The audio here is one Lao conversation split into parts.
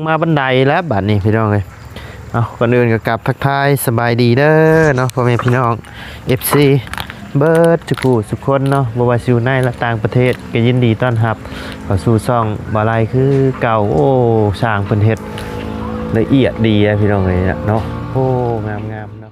ມາບັນໄດແລ້ວບາດນີ້ພີ່ນ້ອງເອີຍ. ເອົາ ກ່ອນອື່ນກໍກາບທັກທາຍສະບາຍດີເດີເນາະ ພໍ່ແມ່ພີ່ນ້ອງ ເອັຟຊີ ເບິດທຸກຜູ້ທຸກຄົນເນາະ, ບໍ່ວ່າຊິຢູ່ໃນ ແລະ ຕ່າງປະເທດ ກໍຍິນດີຕ້ອນຮັບເຂົ້າສູ່ຊ່ອງບ່າວໄລຄືເກົ່າ. ໂອ້ ຊ່າງເພິ່ນເຮັດລະອຽດດີເດ້ພີ່ນ້ອງເອີຍເນາະ. ໂອ້ ງາມໆເນາະ.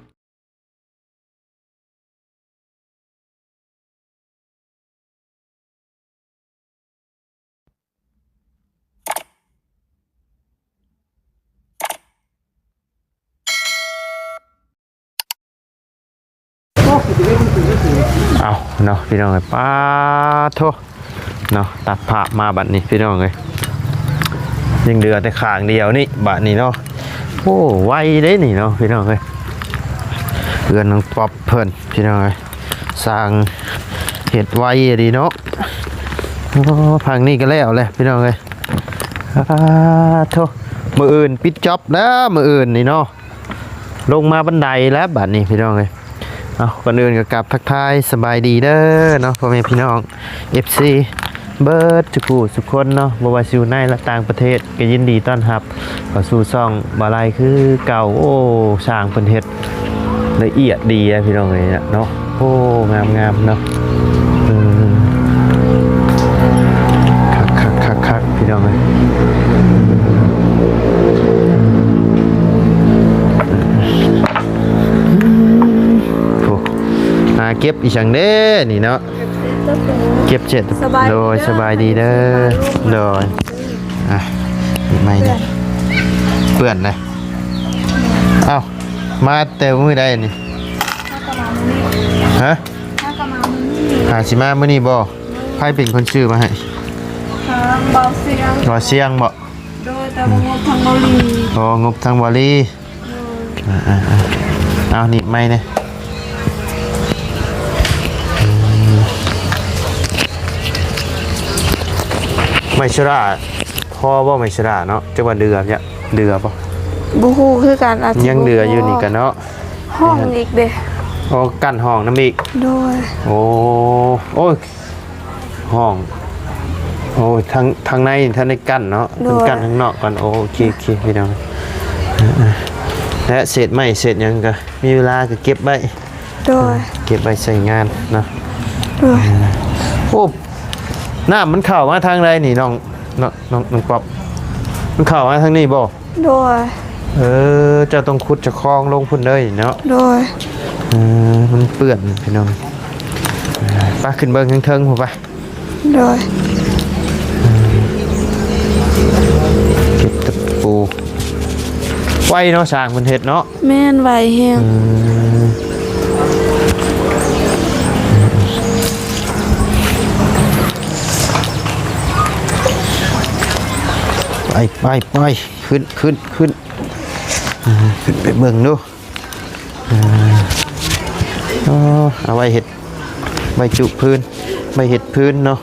ເອົາເນາະ ພີ່ນ້ອງເອີຍ ປາໂທ້ ເນາະ ຕັດພາບມາບັດນີ້ພີ່ນ້ອງເອີຍ ຍັງເຫຼືອແຕ່ຂ້າງດຽວນີ້ບາດນີ້ເນາະ. ໂອ້ ໄວເດ້ນີ້ເນາະ ພີ່ນ້ອງເອີຍ ເຮືອນນ້ອງປັອບເພິ່ນພີ່ນ້ອງເອີຍ ຊ່າງເຮັດໄວອີ່ຫຼີເນາະ. ໂອ້ ພັງນີ້ກໍແລ້ວແຫຼະພີ່ນ້ອງເອີຍ. ອາໂທ້ ມື້ອື່ນປິດຈັອບແລ້ວ ມື້ອື່ນນີ້ເນາະ. ລົງມາບັນໄດແລ້ວບາດນີ້ພີ່ນ້ອງເອີຍ. ເອົາ ກ່ອນອື່ນກໍກາບທັກທາຍສະບາຍດີເດີເນາະ ພໍ່ແມ່ພີ່ນ້ອງ ເອັຟຊີ ເບິດທຸກຜູ້ທຸກຄົນເນາະ, ບໍ່ວ່າຊິຢູ່ໃນ ແລະ ຕ່າງປະເທດ ກໍຍິນດີຕ້ອນຮັບເຂົ້າສູ່ຊ່ອງບ່າວໄລຄືເກົ່າ. ໂອ້ ຊ່າງເພິ່ນເຮັດລະອຽດດີເດ້ພີ່ນ້ອງເອີຍເນາະ. ໂອ້ ງາມໆເນາະ. ເອີ ຄັກໆໆໆ ພີ່ນ້ອງເອີຍ. ໂອ້ ຫາເກັບອີ່ຫຍັງເດ້ນີ້ເນາະ? ເກັບເສດ. ສະບາຍດີເດີ. ໂດຍ ສະບາຍດີເດີ. ໂດຍ. ອ່ະ ນີ້ໃໝ່ນີ້ ເປື້ອນເລີຍ. ເອົ້າ ມາແຕ່ມື້ໃດນີ້? ຮະ? ຫາຊິມາມື້ນີ້ບໍ່? ໃຜເປັນຄົນຊື້ມາໃຫ້? ທາງບ່າວຊຽງ. ບ່າວຊຽງບໍ່? ໂດຍ ແຕ່ວ່າງົບທາງບ່າວລີ. ອໍ ງົບທາງບ່າວລີ. ໂດຍ. ອ່າໆໆ ເອົາ ໜີບໄມ້ແດ່. ອືມ ໄມ້ໂຊລາ ພໍບໍ່ໄມ້ໂຊລາເນາະ? ຈັກວ່າເດືອ ເດືອບໍ່? ບໍ່ຮູ້ຄືກັນ ອາດຈະຍັງເດືອຢູ່ນີ້ກັນເນາະ. ຫ້ອງອີກເດ້. ໂອ້ ກັ້ນຫ້ອງນຳອີກ. ໂດຍ. ໂອ້ ໂອ້ຍ ຫ້ອງ ໂອ້ຍ ທາງ ທາງໃນທັນໄດ້ກັ້ນເນາະ. ໂດຍ. ເພິ່ນກັ້ນທາງນອກກ່ອນ. ໂອເຄ ໂອເຄ ພີ່ນ້ອງ. ແລະ ເສດໄມ້ເສດຫຍັງກໍມີເວລາກໍເກັບໄວ້. ໂດຍ. ເກັບໄວ້ໃຊ້ງານເນາະ. ໂດຍ. ໂອ້ ນ້ຳມັນເຂົ້າມາທາງໃດນີ້ ນ້ອງ ນ້ອງ ນ້ອງ ນ້ອງປັອບ? ມັນເຂົ້າມາທາງນີ້ບໍ່? ໂດຍ. ເອີ ເຈົ້າຕ້ອງຂຸດຈາກຄອງລົງພຸ້ນເດີເນາະ. ໂດຍ. ເອີ ມັນເປື້ອນພີ່ນ້ອງ. ໄປຂຶ້ນເບິ່ງເທິງໆ ພຸ້ນໄປ. ໂດຍ. ເກັບຕະປູ ໄວເນາະ ຊ່າງເພິ່ນເຮັດເນາະ. ແມ່ນ ໄວແຮງ. ເອີ ໄປ ໄປ ໄປ ຂຶ້ນ ຂຶ້ນ ຂຶ້ນ ເອີ ຂຶ້ນໄປເບິ່ງດູ. ເອີ ເອົາໄວ້ເຮັດ ໄວ້ຈຸພື້ນ ໄວ້ເຮັດພື້ນເນາະ.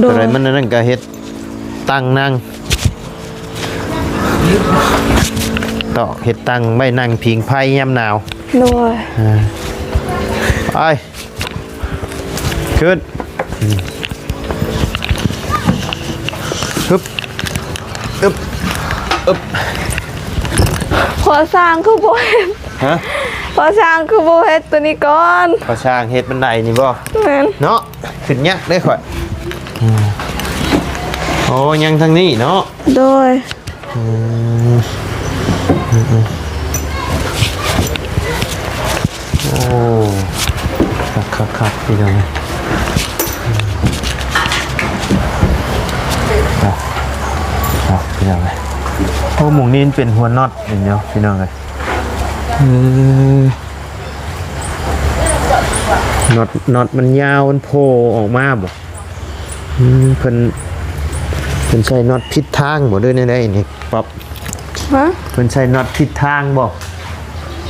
ໂດຍ. ໂຕໃດມັນອັນນັ້ນກໍເຮັດຕັ່ງນັ່ງ ຕອກເຮັດຕັ່ງໄວ້ນັ່ງຜິງໄຟຍາມໜາວ. ໂດຍ. ເອີ ໄປ ຂຶ້ນ ອືມ ຮຶບ ອຶບ ອຶບ ພໍ່ຊ່າງຄືບໍ່ເຮັດ? ຮະ? ພໍ່ຊ່າງຄືບໍ່ເຮັດໂຕນີ້ກ່ອນ? ພໍ່ຊ່າງເຮັດບັນໄດນີ້ບໍ່? ແມ່ນ. ເນາະ ຂຶ້ນຍາກເດ້ຂ້ອຍ. ອືມ ໂອ້ ຍັງທາງນີ້ເນາະ. ໂດຍ. ອືມ ອືມ ອືມ ໂອ້ ຄັກໆໆ ພີ່ນ້ອງ. ເອົາ ເອົາ ພີ່ນ້ອງເອີຍ. ໂອ້ ໝ່ອງນີ້ເປັນຫົວນັອດນີ້ເນາະ ພີ່ນ້ອງເອີຍ. ເອີ ນັອດ ນັອດມັນຍາວ ມັນໂຜ່ອອກມາບໍ່? ອືມ ເພິ່ນ ເພິ່ນໃສ່ນັອດຜິດທາງບໍ່ ຫຼືແນວໃດນີ້ປັອບ? ຮະ? ເພິ່ນໃສ່ນັອດຜິດທາງບໍ່?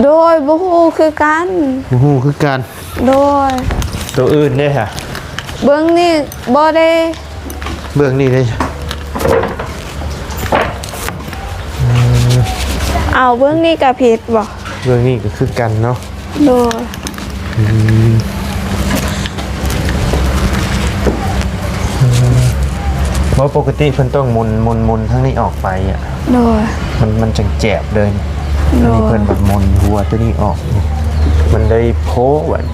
ໂດຍ ບໍ່ຮູ້ຄືກັນ. ບໍ່ຮູ້ຄືກັນ. ໂດຍ. ໂຕອື່ນເດ້ຫະ? ເບື້ອງນີ້ບໍ່ໄດ້. ເບື້ອງນີ້ເດ້. ເອີ ເອົາ ເບື້ອງນີ້ກໍຜິດບໍ່? ເບື້ອງນີ້ກໍຄືກັນເນາະ. ໂດຍ. ອືມ ເອີ ໂອ້ ເພາະປົກກະຕິເພິ່ນຕ້ອງໝູນ ໝູນ ໝູນທາງນີ້ອອກໄປອະ ໂດຍ ມັນ ມັນຈັ່ງແຈບເລີຍ. ໂດຍ ອັນນີ້ເພິ່ນບັດໝູນຫົວໂຕນີ້ອອກ ມັນໄດ້ໂພະບັດ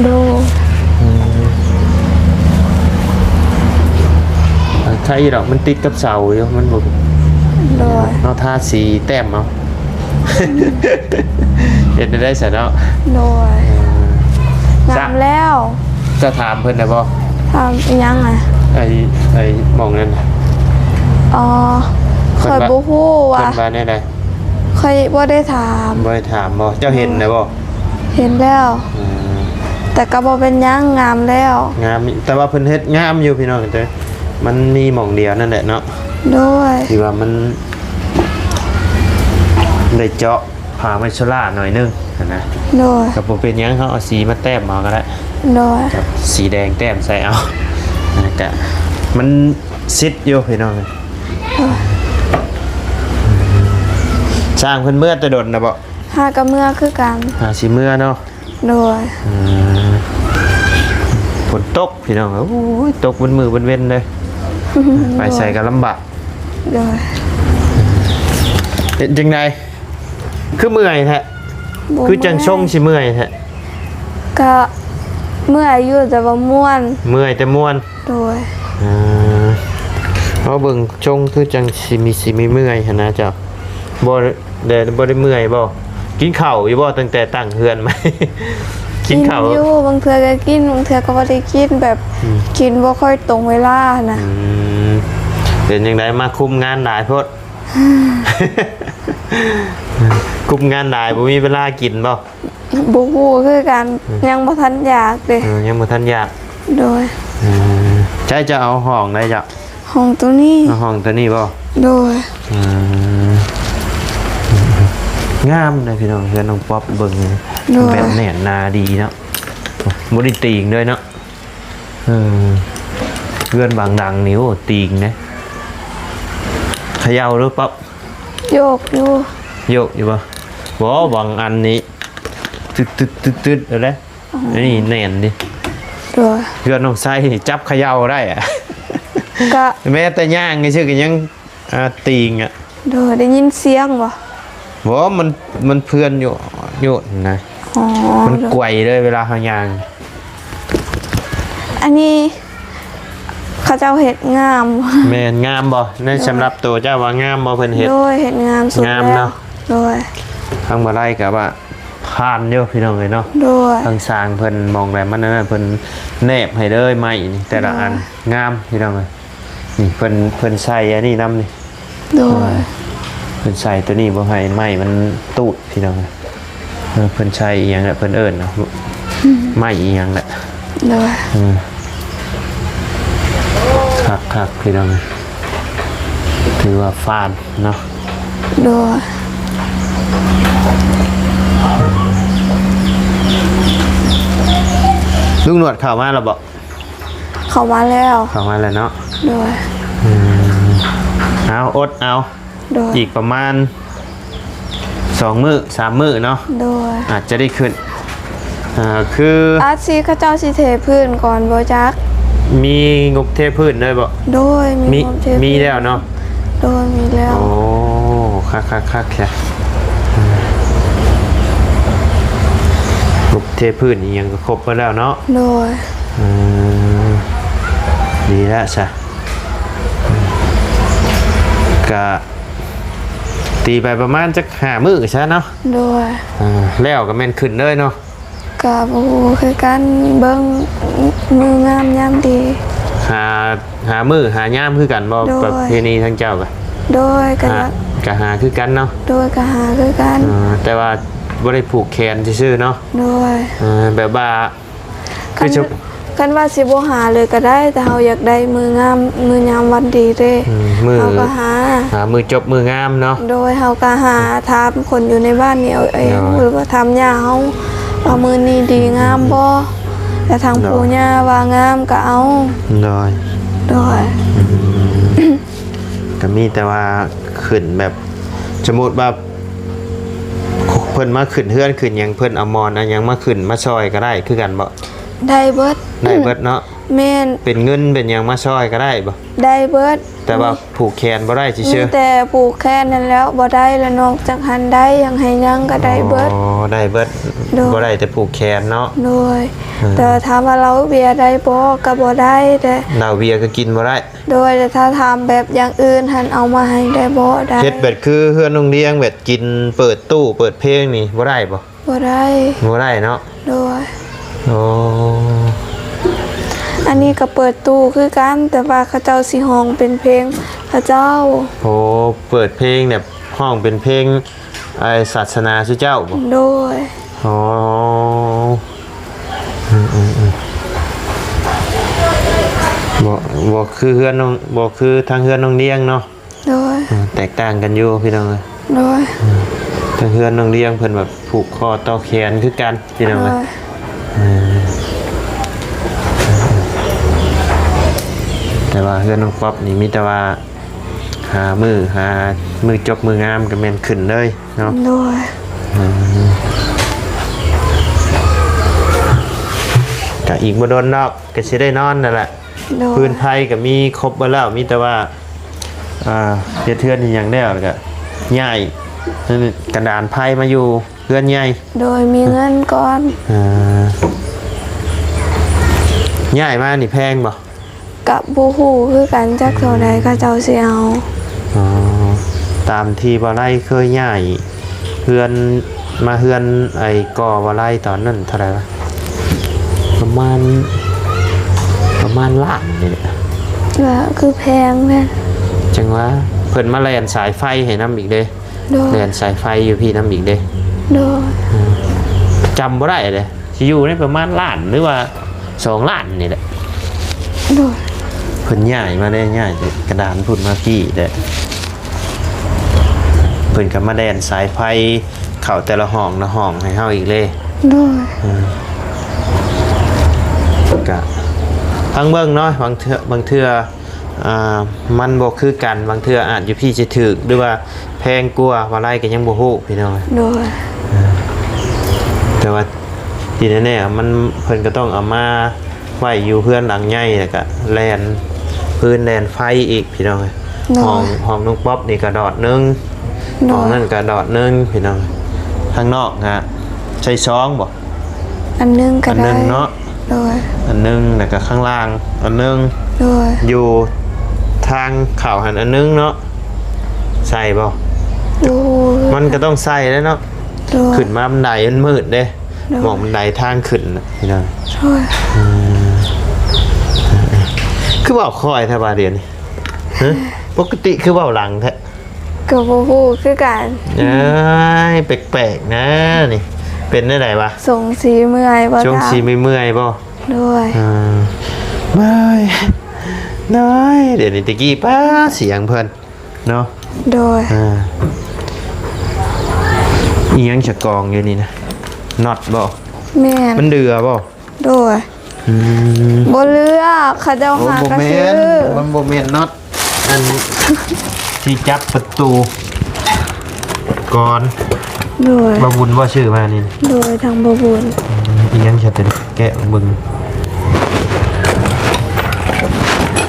ໂດຍ ອືມ ເອີ ໄຄຢູ່ດອກ ມັນຕິດກັບເສົາຢູ່ ມັນບໍ່ ໂດຍ ເຮົາທາສີແຕ້ມເອົາ ເຮັດໄດ້ຊະເນາະ ໂດຍ ເອີ ງາມແລ້ວ. ເຈົ້າຖາມເພິ່ນໄດ້ບໍ່? ຖາມອີ່ຫຍັງນະ? ໄອ້ ໄອ້ໝ່ອງນັ້ນ ອໍ ເພິ່ນວ່າ ຂ້ອຍບໍ່ຮູ້ວ່າ ເພິ່ນວ່າແນວໃດ? ຂ້ອຍບໍ່ໄດ້ຖາມ. ບໍ່ໄດ້ຖາມບໍ່? ເຈົ້າເຫັນໄດ້ບໍ່? ເຫັນແລ້ວ ເອີ ແຕ່ກໍບໍ່ເປັນຫຍັງ ງາມແລ້ວ ງາມ ແຕ່ວ່າເພິ່ນເຮັດງາມຢູ່ພີ່ນ້ອງ ແຕ່ມັນມີໝ່ອງດຽວນັ້ນແຫຼະເນາະ ໂດຍ ທີ່ວ່າມັນໄດ້ເຈາະ ຜ້າໄມ້ໂຊລາໜ້ອຍໜຶ່ງຫັ້ນນະ ໂດຍ ກໍບໍ່ເປັນຫຍັງ ເຮົາເອົາສີມາແຕ້ມເອົາກໍໄດ້ ໂດຍ ກັບສີແດງແຕ້ມໃສ່ເອົາ ແລ້ວກະມັນຊິດຢູ່ພີ່ນ້ອງ. ໂດຍ ຊ່າງເພິ່ນເມືອແຕ່ດົນນະບໍ? ຫາກໍເມືອຄືກັນ ຫາຊິເມືອເນາະ ໂດຍ ອືມ ຝົນຕົກພີ່ນ້ອງ ໂອ້ຍ ຕົກເບິດມື້ເບິດເວັນເລີຍ ໄປໃສກໍລຳບາກ ໂດຍ ເປັນຈັ່ງໃດ? ຄືເມື່ອຍແທ້? ບໍ່ ຄືຈັ່ງຊົງຊິເມື່ອຍແທ້? ເມື່ອຍ ກໍເມື່ອຍຢູ່ ແຕ່ວ່າມ່ວນ ເມື່ອຍແຕ່ມ່ວນ ໂດຍ ອ່າ ເຮົາເບິ່ງຊົງຄືຈັ່ງຊິມີ ຊິມີເມື່ອຍຫັ້ນນະເຈົ້າ ບໍ່ ແຕ່ບໍ່ໄດ້ເມື່ອຍບໍ່? ກິນເຂົ້າຢູ່ບໍ່ ຕັ້ງແຕ່ຕັ້ງເຮືອນມາ? ກິນເຂົ້າ ກິນຢູ່ ບາງເທື່ອກໍກິນ ບາງເທື່ອກໍບໍ່ໄດ້ກິນ ແບບ ອືມ ກິນບໍ່ຄ່ອຍຕົງເວລານະ ອືມ ເປັນຈັ່ງໃດ ມາຄຸມງານຫຼາຍໂພດ? ຄຸມງານຫຼາຍ ບໍ່ມີເວລາກິນບໍ່? ບໍ່ຮູ້ຄືກັນ ອືມ ຍັງບໍ່ທັນຢາກເດ້ ເອີ ຍັງບໍ່ທັນຢາກ ໂດຍ ເອີ ໃຈຈະເອົາຫ້ອງໃດເຈົ້າ? ຫ້ອງໂຕນີ້ ເອົາຫ້ອງໂຕນີ້ບໍ່? ໂດຍ ເອີ ງາມເດ້ພີ່ນ້ອງ ເຮືອນນ້ອງປັອບເບິ່ງ ໂດຍ ແບບແໜ້ນໜາດີເນາະ ບໍ່ໄດ້ຕີງເລີຍເນາະ. ເອີ ເຮືອນບາງຫຼັງນີ້ ໂອ້ ຕີງເດ້ ຂະເຍົາຫຼືປັອບ? ໂຍກຢູ່ ໂຍກຢູ່ບໍ່? ບໍ່ ບາງອັນນີ້ ຕຶດໆໆໆ ເອົາເດ້ ອໍ ອັນນີ້ແໜ້ນເດ້ ໂດຍ ເຮືອນນ້ອງໄຊນີ້ຈັບຂະເຍົາໄດ້ອະ ກະ ແມ້ແຕ່ຍ່າງຊື່ໆ ກໍຍັງ ອ່າ ຕີງອະ ໂດຍ ໄດ້ຍິນສຽງບໍ່? ບໍ່ ມັນ ມັນເພື່ອນຢູ່ ຢູ່ນະ ອໍ ມັນ ໂດຍ ກວຍເລີຍເວລາເຮົາຍ່າງ. ອັນນີ້ເຂົາເຈົ້າເຮັດງາມ ແມ່ນ ງາມບໍ່? ໃນ ໂດຍ ສຳລັບໂຕເຈົ້າວ່າງາມບໍ່ ເພິ່ນເຮັດ? ໂດຍ ເຮັດງາມສຸດ ງາມແລ້ວເນາະ ໂດຍ ທາງບໍ່ໄດ້ກໍວ່າຜ່ານຢູ່ພີ່ນ້ອງເອີຍເນາະ ໂດຍ ທາງຊ່າງເພິ່ນມອງແລ້ວມັນອັນນັ້ນ ເພິ່ນແນບໃຫ້ເລີຍໄມ້ນີ້ແຕ່ລະອັນ ໂດຍ ງາມພີ່ນ້ອງເອີຍ. ນີ້ເພິ່ນ ເພິ່ນໃສ່ອັນນີ້ນຳນີ້ ໂດຍ ເອີ ເພິ່ນໃສ່ໂຕນີ້ບໍ່ໃຫ້ໄມ້ມັນຕູດພີ່ນ້ອງ ເອີ ເພິ່ນໃສ່ອີ່ຫຍັງລະ ເພິ່ນເອີ້ນນະ ອືມ ໄມ້ອີ່ຫຍັງລະ ໂດຍ ເອີ ຄັກໆ ພີ່ນ້ອງ ຖືວ່າຟານເນາະ ໂດຍ ລຸງໜວດເຂົ້າມາແລ້ວບໍ່? ເຂົ້າມາແລ້ວ ເຂົ້າມາແລ້ວເນາະ ໂດຍ ອືມ ເອົາ ອົດເອົາ ໂດຍ ອີກປະມານສອງມື້ສາມມື້ເນາະ ໂດຍ ອາດຈະໄດ້ຂຶ້ນ ເອີ ຄື ອາດຊິເຂົາເຈົ້າຊິເທພື້ນກ່ອນບໍ່ຈັກ ມີງົບເທພື້ນເລີຍບໍ່? ໂດຍ ມີ ມີງົບເທພື້ນ ມີແລ້ວເນາະ ໂດຍ ມີແລ້ວ ໂອ້ ຄັກໆໆ ແທ້ ງົບເທພື້ນອີ່ຫຍັງກໍຄົບໝົດແລ້ວເນາະ ໂດຍ ເອີ ດີແລ້ວຊະ ກະຕີໄປປະມານຈັກຫ້າມື້ຊະເນາະ ໂດຍ ເອີ ແລ້ວກໍແມ່ນຂຶ້ນເລີຍເນາະ ກະບໍ່ຮູ້ຄືກັນ ເບິ່ງມື້ງາມຍາມດີ ຫາ ຫາມື້ຫາຍາມຄືກັນບໍ່? ໂດຍ ປະເພນີທາງເຈົ້າກະ ໂດຍ ກະຫາ ກະຫາຄືກັນເນາະ ໂດຍ ກະຫາຄືກັນ ເອີ ແຕ່ວ່າບໍ່ໄດ້ຜູກແຂນຊື່ໆເນາະ ໂດຍ ເອີ ແບບວ່າ ຄັນ ຄືຊິ ຄັນວ່າຊິບໍ່ຫາເລີຍກໍໄດ້ ແຕ່ເຮົາຢາກໄດ້ມື້ງາມ ມື້ຍາມວັນດີເດ້ ອືມ ມື້ ເຮົາກໍຫາ ຫາມື້ຈົບມື້ງາມເນາະ ໂດຍ ເຮົາກໍຫາຖາມຄົນຢູ່ໃນບ້ານນີ້ເອົາເອງ ໂດຍ ຫຼືວ່າຖາມຍ່າເຮົາວ່າມື້ນີ້ດີງາມບໍ່ ແລ້ວທາງ ໂດຍ ປູ່ຍ່າວ່າງາມກໍເອົາ ໂດຍ ໂດຍ ອືມ ກໍມີແຕ່ວ່າຂຶ້ນແບບ ສົມມຸດວ່າ ເພິ່ນມາຂຶ້ນເຮືອນຂຶ້ນຫຍັງ ເພິ່ນເອົາໝອນເອົາຫຍັງມາຂຶ້ນມາຊ່ອຍກໍໄດ້ຄືກັນບໍ່? ໄດ້ເບິດ ໄດ້ເບິດເນາະ. ແມ່ນ. ເປັນເງິນເປັນຫຍັງມາຊ່ອຍກໍໄດ້ບໍ່? ໄດ້ເບິດ. ແຕ່ວ່າ ອືມ ຜູກແຂນບໍ່ໄດ້ຊື່ໆ. ມີແຕ່ຜູກແຂນນັ້ນແຫຼ້ວບໍ່ໄດ້ ແລ້ວນອກຈາກຫັ້ນໄດ້ຫຍັງໃຫ້ຫຍັງກໍໄດ້ເບິດ. ອໍ ໄດ້ເບິດ. ໂດຍ. ບໍ່ໄດ້ແຕ່ຜູກແຂນເນາະ. ໂດຍ. ເອີ ແຕ່ຖາມວ່າເຫຼົ້າເບຍໄດ້ບໍ່? ກໍບໍ່ໄດ້ເດ້. ເຫຼົ້າເບຍກໍກິນບໍ່ໄດ້. ໂດຍ. ແຕ່ຖ້າຖາມແບບຢ່າງອື່ນຫັ້ນເອົາມາໃຫ້ໄດ້ບໍ່? ໄດ້. ເຮັດແບບຄືເຮືອນນ້ອງລຽງ ແບບກິນເປີດຕູ້ເປີດເພງນີ້ບໍ່ໄດ້ບໍ່? ບໍ່ໄດ້. ບໍ່ໄດ້ເນາະ. ໂດຍ. ໂອ້ ອັນນີ້ກໍເປີດຕູ້ຄືກັນ ແຕ່ວ່າເຂົາເຈົ້າຊິຮ້ອງເປັນເພງເຂົາເຈົ້າ. ໂອ້ ເປີດເພງແບບຮ້ອງເປັນເພງ ໄອ້ສາສະໜາຊຸເຈົ້າບໍ່? ໂດຍ. ອໍ ອືມໆໆ ບໍ່ ບໍ່ຄືເຮືອນນ້ອງ ບໍ່ຄືທາງເຮືອນນ້ອງລຽງເນາະ. ໂດຍ. ອືມ ແຕກຕ່າງກັນຢູ່ພີ່ນ້ອງເອີຍ. ໂດຍ. ອືມ ທາງເຮືອນນ້ອງລຽງເພິ່ນແບບຜູກຄໍຕໍ່ແຂນຄືກັນພີ່ນ້ອງເອີຍ. ໂດຍ. ເອີ ແຕ່ວ່າເຮືອນນ້ອງປັອບນີ້ມີແຕ່ວ່າຫາມື້ ຫາມື້ຈົບມື້ງາມກໍແມ່ນຂຶ້ນເລີຍເນາະ. ໂດຍ. ອືມ ກະອີກບໍ່ດົນດອກ ກໍຊິໄດ້ນອນນັ້ນແຫຼະ. ໂດຍ. ພື້ນໄພກໍມີຄົບເບິດແລ້ວ ມີແຕ່ວ່າ ອ່າ ເຮັດເຮືອນເຮັດຫຍັງແລ້ວ ແລ້ວກໍຍ້າຍ ນັ້ນ ກະດານໄພມາຢູ່ເຮືອນໃຫຍ່. ໂດຍ. ມີເງິນກ່ອນ. ເອີ ຍ້າຍມານີ້ແພງບໍ່? ກະບໍ່ຮູ້ຄືກັນ ຈັກເທົ່າໃດເຂົາເຈົ້າຊິເອົາ. ອໍ ຕາມທີ່ບ່າວໄລເຄີຍຍ້າຍເຮືອນ ມາເຮືອນໄອ້ກໍບ່າວໄລຕອນນັ້ນເທົ່າໃດວະ? ປະມານ ປະມານລ້ານນີ້ແຫຼະ. ກະຄືແພງແທ້. ຈັ່ງວ່າເພິ່ນມາແລ່ນສາຍໄຟໃຫ້ນຳອີກເດ້. ໂດຍ. ແລ່ນສາຍໄຟຢູ່ພີ້ນຳອີກເດ້. ໂດຍ. ອືມ ຈຳບໍ່ໄດ້ເດ້ ຊິຢູ່ໃນປະມານລ້ານ ຫຼືວ່າສອງລ້ານນີ້ແຫຼະ. ໂດຍ. ເພິ່ນຍ້າຍມາເດ້ ຍ້າຍກະດານພຸ້ນມາພີ້ເດ້ ເພິ່ນກໍມາແລ່ນສາຍໄຟເຂົ້າແຕ່ລະຫ້ອງລະຫ້ອງໃຫ້ເຮົາອີກເດ້. ໂດຍ. ອືມ ກະຟັງເບິ່ງເນາະ ບາງເທື່ອ ບາງເທື່ອ ອ່າ ມັນບໍ່ຄືກັນ ບາງເທື່ອອາດຢູ່ພີ້ຊິຖືກ ຫຼືວ່າແພງກວ່າ ວ່າຫຼາຍກໍຍັງບໍ່ຮູ້ພີ່ນ້ອງ. ໂດຍ. ເອີ ແຕ່ວ່າທີ່ແນ່ໆ ມັນ ເພິ່ນກໍຕ້ອງເອົາມາໄວ້ຢູ່ເຮືອນຫຼັງໃຫຍ່ ແລ້ວກໍແລ່ນຟືນແລ່ນໄຟອີກພີ່ນ້ອງ. ໂດຍ. ຫ້ອງ ຫ້ອງນ້ອງປັອບນີ້ກໍດອດໜຶ່ງ. ໂດຍ. ຫ້ອງນັ້ນກໍດອດໜຶ່ງພີ່ນ້ອງ. ທາງນອກຫະ ໃສ່ສອງບໍ່? ອັນໜຶ່ງກໍໄດ້ ອັນໜຶ່ງເນາະ. ໂດຍ. ອັນໜຶ່ງ ແລ້ວກໍຂ້າງລ່າງອັນໜຶ່ງ. ໂດຍ. ຢູ່ທາງເຂົ້າຫັ້ນອັນໜຶ່ງເນາະ ໃສ່ບໍ່? ໂດຍ. ມັນກໍຕ້ອງໃສ່ແຫຼະເນາະ. ໂດຍ. ຂຶ້ນມາບັນໄດມັນມືດເດ້. ໂດຍ. ໝ່ອງບັນໄດທາງຂຶ້ນນະພີ່ນ້ອງ. ໂດຍ. ອືມ ຄືເວົ້າຄ່ອຍແທ້ບາດດຽວນີ້? ຮະ ປົກກະຕິຄືເວົ້າຫຼັງແທ້? ກໍບໍ່ຮູ້ຄືກັນ. ເອີຍ ແປກໆນະນີ້. ເປັນແນວໃດວະ? ຊົງຊີເມື່ອຍບໍ່? ຊົງຊີເມື່ອຍບໍ່? ໂດຍ. ເອີ ເມື່ອຍ ນ້ອຍ ດຽວນີ້ ແຕ່ກີ້ ປ້າ ສຽງເພິ່ນເນາະ. ໂດຍ. ເອີ ອີຫຍັງສະກອງຢູ່ນີ້ນະ? ນັອດບໍ່? ແມ່ນ. ມັນເດືອບໍ່? ໂດຍ. ອືມ ບໍ່ເລືອກ ເຂົາເຈົ້າຫາກະຊື້. ໂອ້ ບໍ່ແມ່ນ ມັນບໍ່ແມ່ນນັອດ ອັນທີ່ຈັບປະຕູກ່ອນ. ໂດຍ. ບ່າວບຸນບໍ່ຊື້ມານີ້? ໂດຍ ທາງບ່າວບຸນ. ອືມ ອີຫຍັງຊະ ເປັນແກະເບິ່ງ.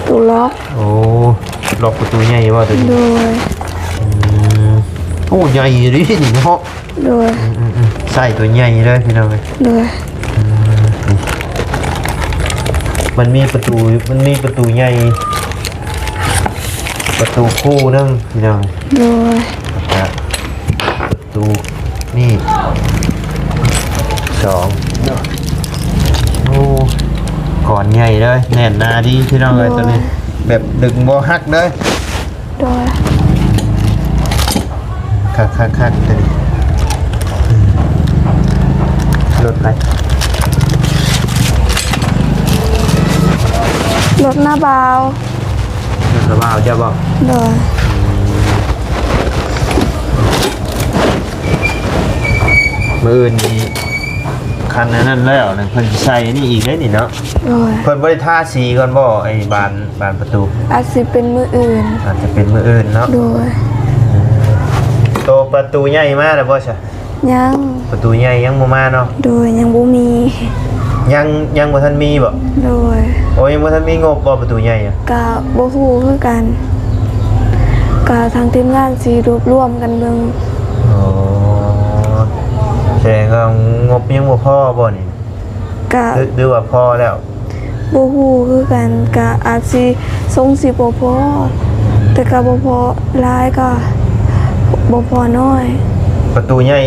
ຕູ້ລັອກ. ໂອ້ ລັອກປະຕູໃຫຍ່ບໍ່ຕົວນີ້? ໂດຍ. ອືມ ໂອ້ ໃຫຍ່ຢູ່ເດນີ້ເນາະ. ໂດຍ. ອືມໆໆ ໃສ່ຕົວໃຫຍ່ເລີຍພີ່ນ້ອງເອີຍ. ໂດຍ. ອືມ ມັນມີປະຕູ ມັນມີປະຕູໃຫຍ່ ປະຕູຄູ່ໜຶ່ງພີ່ນ້ອງ. ໂດຍ. ແລ້ວກະປະຕູນີ້ສອງ. ໂອ້ ກ້ອນໃຫຍ່ເລີຍ ແໜ້ນໜາດີພີ່ນ້ອງເອີຍ. ໂດຍ. ຕົວນີ້ແບບດຶງບໍ່ຫັກເລີຍ. ໂດຍ. ຄັກໆໆ ຕົວນີ້ ລົດໃຜ? ລົດນ້າບ່າວ. ລົດນ້າບ່າວເຈົ້າບໍ່? ໂດຍ. ມື້ອື່ນນີ້ ຄັນອັນນັ້ນແລ້ວນະ ເພິ່ນຊິໃສ່ອັນນີ້ອີກເດ້ນີ້ເນາະ. ໂດຍ. ເພິ່ນບໍ່ໄດ້ທາສີກ່ອນບໍ່ ໄອ້ບານ ບານປະຕູ? ອາດຊິເປັນມື້ອື່ນ. ອາດຈະເປັນມື້ອື່ນເນາະ. ໂດຍ. ໂຕປະຕູໃຫຍ່ມາແລ້ວບໍ່ຊະ? ຍັງ. ປະຕູໃຫຍ່ຍັງບໍ່ມາເນາະ? ໂດຍ ຍັງບໍ່ມີ. ຍັງ ຍັງບໍ່ທັນມີບໍ? ໂດຍ. ໂອ້ ຍັງບໍ່ທັນມີງົບບໍປະຕູໃຫຍ່? ກະບໍ່ຮູ້ຄືກັນ ກະທາງທີມງານຊິລວບລວມກັນເບິ່ງ. ອໍ ສະແດງວ່າງົບຍັງບໍ່ພໍບໍນີ້? ກະ ຫຼື ຫຼືວ່າພໍແລ້ວ? ບໍ່ຮູ້ຄືກັນ ກະອາດຊິ ຊົງຊິບໍ່ພໍ ແຕ່ກະບໍ່ພໍຫຼາຍ ກະບໍ່ພໍໜ້ອຍ. ປະຕູໃຫຍ່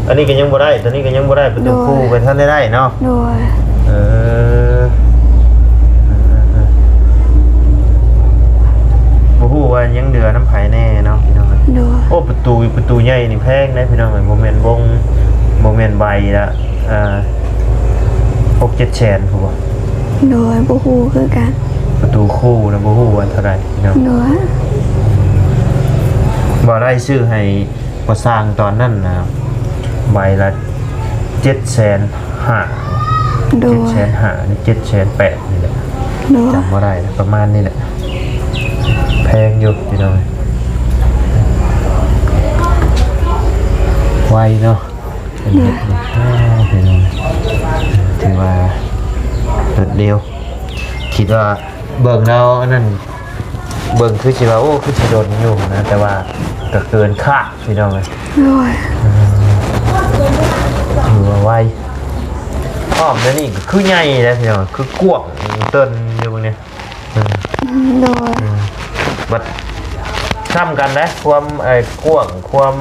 ອັນນີ້ກະຍັງບໍ່ໄດ້ ໂຕນີ້ກະຍັງບໍ່ໄດ້ ປະຕູ ໂດຍ ຄູ່ກະທັນໄດ້ໄດ້ເນາະ? ໂດຍ. ເອີ ເອີ ເອີ ເອີ ບໍ່ຮູ້ວ່າຍັງເຫຼືອນຳໃຜແນ່ເນາະ ພີ່ນ້ອງເອີຍ. ໂດຍ. ໂອ້ ປະຕູ ປະຕູໃຫຍ່ນີ້ແພງເດ້ ພີ່ນ້ອງເອີຍ ບໍ່ແມ່ນວົງ ບໍ່ແມ່ນໃບລະ ອ່າ ຫົກເຈັດແສນພຸ້ນບໍ? ໂດຍ ບໍ່ຮູ້ຄືກັນ. ປະຕູຄູ່ນະ ບໍ່ຮູ້ວ່າເທົ່າໃດພີ່ນ້ອງ. ໂດຍ. ບໍ່ໄດ້ຊື້ໃຫ້ພໍ່ຊ່າງຕອນນັ້ນນະ ໃບລະເຈັດແສນຫ້າ. ໂດຍ. ເຈັດແສນຫ້າ ຫຼື ເຈັດແສນແປດນີ້ແຫຼະ. ໂດຍ. ຈຳບໍ່ໄດ້ລະ ປະມານນີ້ແຫຼະ ແພງຢູ່ພີ່ນ້ອງ. ໄວເນາະ. ເປັນເຮັດນີ້ ໂອ້ ພີ່ນ້ອງ ຖືວ່າແປັບດຽວ ຄິດວ່າເບິ່ງແລ້ວອັນນັ້ນ ເບິ່ງຄືຊິວ່າ ໂອ້ ຄືຊິດົນຢູ່ນະ ແຕ່ວ່າກະເກີນຄາດ ພີ່ນ້ອງເອີຍ. ໂດຍ. ຖືວ່າໄວ ອ້ອມແນວນີ້ກະຄືໃຫຍ່ເດ້ພີ່ນ້ອງ ຄືກວ້າງເຕີນຢູ່ເບິ່ງນີ້. ອືມ ໂດຍ. ອືມ ບັດຊ້ຳກັນເດ້ ຄວາມ ເອີ ກວ້າງ ຄວາມ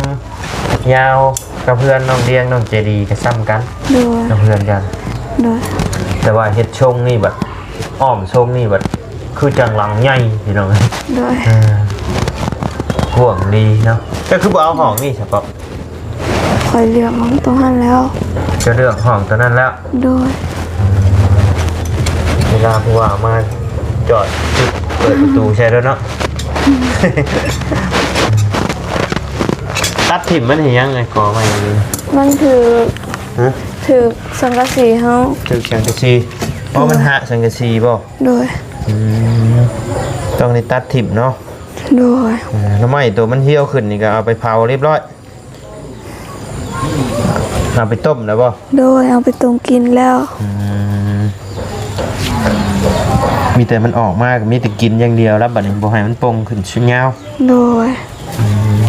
ຍາວ ກັບເຮືອນນ້ອງດຽງ ນ້ອງເຈດີກະຊ້ຳກັນ. ໂດຍ. ກັບເຮືອນກັນ. ໂດຍ. ແຕ່ວ່າເຮັດຊົງນີ້ບັດ ອ້ອມຊົງນີ້ບັດ ຄືຈັ່ງຫຼັງໃຫຍ່ພີ່ນ້ອງ. ໂດຍ. ເອີ ກວ້າງດີເນາະ. ເຈົ້າຄືບໍ່ເອົາຫ້ອງນີ້ຊະເປາະ? ຂ້ອຍເລືອກຫ້ອງໂຕຫັ້ນແລ້ວ. ເຈົ້າເລືອກຫ້ອງໂຕນັ້ນແລ້ວ? ໂດຍ. ເວລາຜູ້ວ່າມາຈອດ ເປີດປະຕູໃສ່ໂລດເນາະ. ຕັດຖິ້ມມັນເຮັດຫຍັງ ໄອ້ກໍໄມ້ນີ້? ມັນຖືກ ຮະ? ຖືກສັງກະສີເຮົາ. ຖືກສັງກະສີ. ອໍ ມັນຫະສັງກະສີບໍ? ໂດຍ. ອືມ ຕ້ອງໄດ້ຕັດຖິ້ມເນາະ. ໂດຍ. ເອີ ໜໍ່ໄມ້ໂຕມັນຫ່ຽວຂຶ້ນນີ້ກະເອົາໄປເຜົາຮຽບຮ້ອຍ. ເອົາໄປຕົ້ມແລ້ວບໍ່? ໂດຍ ເອົາໄປຕົ້ມກິນແລ້ວ. ອືມ ມີແຕ່ມັນອອກມາກະມີແຕ່ກິນຢ່າງດຽວລະ ບາດນີ້ບໍ່ໃຫ້ມັນປົ່ງຂຶ້ນຊຸດຍາວ. ໂດຍ. ອືມ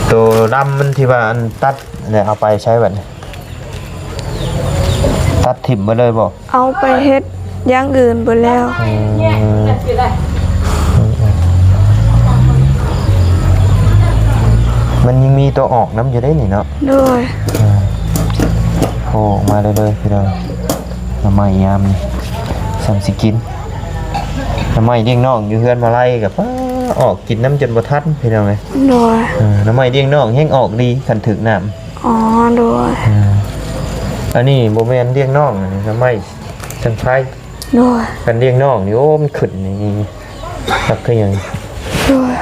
ໂຕດຳມັນທີ່ວ່າອັນຕັດແລ້ວເອົາໄປໃສບາດນີ້? ຕັດຖິ້ມເບິດເລີຍບໍ່? ເອົາໄປເຮັດຢ່າງອື່ນເບິດແລ້ວ. ອືມ ມັນຍັງມີຕົວອອກນຳຢູ່ເດ້ນີ້ເນາະ. ໂດຍ. ອືມ ໂອ້ ອອກມາເລື້ອຍໆ ພີ່ນ້ອງ. ໜໍ່ໄມ້ຍາມນີ້ຊ່ຳຊິກິນ. ໜໍ່ໄມ້ລ້ຽງນ້ອງຢູ່ເຮືອນມາໄລກະ ປ້າ ອອກກິນນຳຈົນບໍ່ທັນ ພີ່ນ້ອງເອີຍ. ໂດຍ. ເອີ ໜໍ່ໄມ້ລ້ຽງນ້ອງແຮ່ງອອກດີ ຄັນຖືກນ້ຳ. ອໍ ໂດຍ. ເອີ ອັນນີ້ບໍ່ແມ່ນລ້ຽງນ້ອງ ອັນນີ້ໜໍ່ໄມ້ສັງໄພ. ໂດຍ. ຄັນລ້ຽງນ້ອງນີ້ ໂອ້ ມັນຂຶ້ນນີ້ຄັກຄືຫຍັງ. ໂດຍ.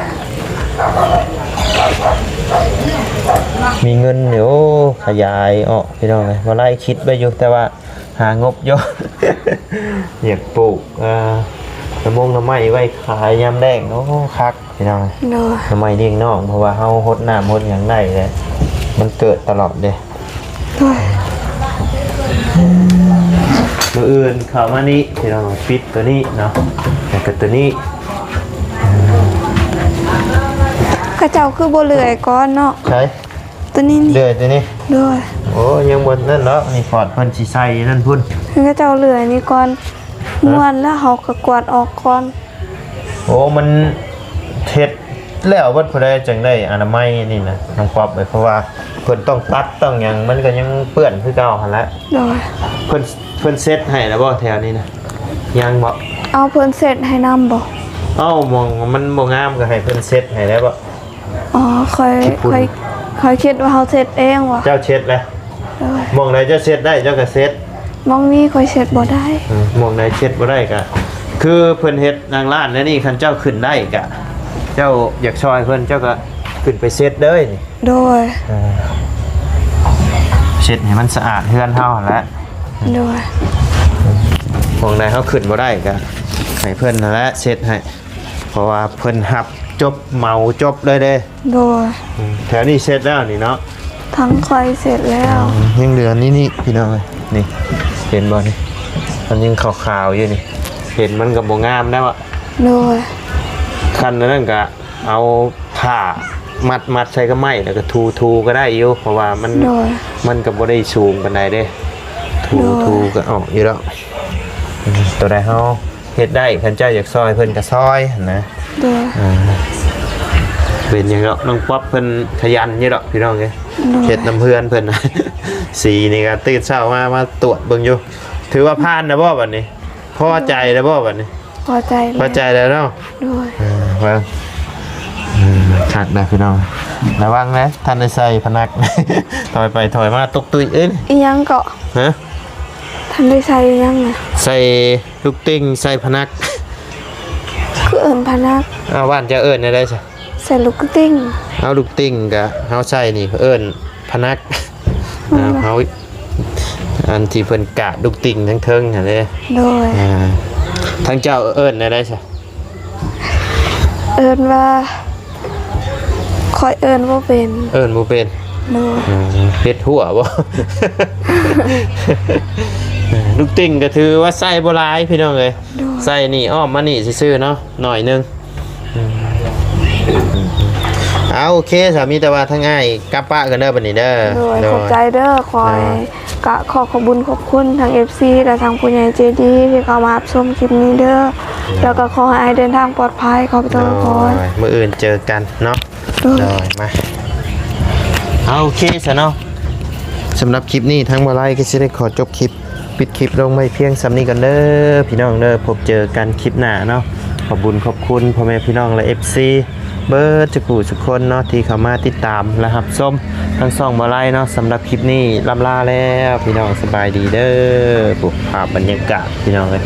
ມີເງິນນີ້ ໂອ້ ຂະຫຍາຍອອກ ພີ່ນ້ອງເອີຍ. ມາໄລຄິດໄວ້ຢູ່ ແຕ່ວ່າຫາງົບຢູ່ ຢາກປູກ ເອີ ໜໍ່ມົງໜໍ່ໄມ້ໄວ້ຂາຍຍາມແລ້ງ. ໂອ້ ຄັກ ພີ່ນ້ອງ. ໂດຍ. ໜໍ່ໄມ້ລ້ຽງນ້ອງ ເພາະວ່າເຮົາຫົດນ້ຳຫົດຫຍັງໄດ້ແຫຼະ ມັນເກີດຕະຫຼອດເດ້. ໂດຍ. ມື້ອື່ນເຂົ້າມານີ້ ພີ່ນ້ອງ ປິດໂຕນີ້ເນາະ ແລ້ວກະໂຕນີ້. ເຂົາເຈົ້າຄືບໍ່ເລື່ອຍກ່ອນເນາະ? ໃສ? ໂຕນີ້ນີ້ ເລື່ອຍໂຕນີ້. ໂດຍ. ໂອ້ ຍັງບໍ່ນັ້ນດອກ ນີ້ພອດເພິ່ນຊິໃສ່ນັ້ນພຸ້ນ. ເຂົາເຈົ້າເລື່ອຍນີ້ກ່ອນ. ຮະ? ມ້ວນແລ້ວເຮົາກະກວາດອອກກ່ອນ. ໂອ້ ມັນເຮັດແລ້ວເບິດ ຜູ້ໃດຈັ່ງໄດ້ອະນາໄມນີ້ນະ ນ້ອງປັອບເອີຍ. ເພາະວ່າເພິ່ນຕ້ອງຕັດຕ້ອງຫຍັງ ມັນກະຍັງເປື້ອນຄືເກົ່າຫັ້ນແຫຼະ. ໂດຍ. ເພິ່ນ ເພິ່ນເຊັດໃຫ້ແລ້ວບໍ່ແຖວນີ້ນະ? ຍັງບໍ່? ເອົາ ເພິ່ນເຊັດໃຫ້ນຳບໍ່? ເອົ້າ ໝ່ອງມັນບໍ່ງາມກະໃຫ້ເພິ່ນເຊັດໃຫ້ແລ້ວບໍ່? ອໍ ຂ້ອຍ ຂ້ອຍ ຂ້ອຍຄິດວ່າເຮົາເຊັດເອງວ່າ. ເຈົ້າເຊັດແລ້ວ? ໂດຍ. ໝ່ອງໃດເຈົ້າເຊັດໄດ້ເຈົ້າກະເຊັດ. ໝ່ອງນີ້ຂ້ອຍເຊັດບໍ່ໄດ້. ເອີ ໝ່ອງໃດເຊັດບໍ່ໄດ້ກະ ຄືເພິ່ນເຮັດນາງຮ້ານແນວນີ້ ຄັນເຈົ້າຂຶ້ນໄດ້ກະ ເຈົ້າຢາກຊ່ອຍເພິ່ນ ເຈົ້າກະຂຶ້ນໄປເຊັດເດີ. ໂດຍ. ເອີ ເຊັດໃຫ້ມັນສະອາດເຮືອນເຮົາຫັ້ນແຫຼະ. ໂດຍ. ໝ່ອງໃດເຮົາຂຶ້ນບໍ່ໄດ້ກະໃຫ້ເພິ່ນຫັ້ນແຫຼະເຊັດໃຫ້. เพราะว่าเพิ่นรับจบเหมาจบเลยเด้ โดย อืม แถวนี้เสร็จแล้วนี่เนาะ ทางข่อยเสร็จแล้ว อืม ยังเหลือนี่ นี่พี่น้องเอ้ย นี่ เห็นบ่นี่ มันยังขาวๆอยู่นี่ เห็นมันก็บ่งามแล้วอะ โดย คันนั้นก็เอาผ้ามัดๆใส่กับไม้แล้วก็ถูๆก็ได้อยู่ เพราะว่ามัน โดย มันก็บ่ได้สูงปานใดเด้ โดย ถูๆก็ออกอยู่แล้ว อืม ตัวใดเฮา เฮ็ดได้ คันเจ้าอยากซอยเพิ่นก็ซอยหั้นนะ โดย อ่า เป็นหยังดอก น้องป๊อปเพิ่นขยันอยู่ดอกพี่น้องเอ้ย โดย เฮ็ดนำเฮือนเพิ่น สีนี่ก็ตื่นเช้ามา มาตรวจเบิ่งอยู่ ถือว่าผ่านแล้วบ่บัดนี้ พอใจแล้วบ่บัดนี้ พอใจแล้ว พอใจแล้วเนาะ โดย อ่า ว่า อืม คักนะพี่น้อง ระวังนะ ท่านได้ใส่พนัก ถอยไปถอยมาตกตุ้ย เอ้ย อีหยังเกาะ ฮะ ท่านได้ใส่อีหยังนะ ใส่ ลูกติ่งใส่พนัก คือเอิ้นพนัก อ้าว บ้านเจ้าเอิ้นแนวใดซะ ใส่ลูกติ่ง เอาลูกติ่งกะเฮาใส่นี่เอิ้นพนัก อืม อ่า เฮา อันที่เพิ่นกาดลูกติ่งทั้งเทิงหั่นเด้ โดย อ่า ทางเจ้าเอิ้นแนวใดซะ เอิ้นว่า ข้อยเอิ้นบ่เป็น เอิ้นบ่เป็น โดย อ่า เฮ็ดหัวบ่ ลูกติ่งก็ถือว่าใส่บ่หลายพี่น้องเอ้ย โดย ใส่นี่อ้อมมานี่ซื่อๆเนาะ หน่อยหนึ่ง อืม เอา โอเค สามี แต่ว่าทางอ้ายกลับปะกันเด้อบัดนี้เด้อ โดย โดย ขอบใจเด้อ ขอให้ โดย กะขอขอบบุญขอบคุณทาง เอฟซี และทางผู้ใหญ่ใจดีที่เข้ามารับชมคลิปนี้เด้อ โดย แล้วก็ขอให้อ้ายเดินทางปลอดภัย ขอพระเจ้าอวยพร โดย มื้ออื่นเจอกันเนาะ โดย โดย มา เอา โอเคซะเนาะ สำหรับคลิปนี้ทางบ่าวไลก็สิได้ขอจบคลิป ปิดคลิปลงไว้เพียงส่ำนี้ก่อนเด้อพี่น้องเด้อ พบเจอกันคลิปหน้าเนาะ ขอบบุญขอบคุณพ่อแม่พี่น้องและ เอฟซี เบิดทุกผู้ทุกคนเนาะ ที่เข้ามาติดตามและรับชมทางช่องบ่าวไลเนาะ สำหรับคลิปนี้ล่ำลาแล้วพี่น้อง สบายดีเด้อ ปุ๊บ ภาพบรรยากาศพี่น้องเอ้ย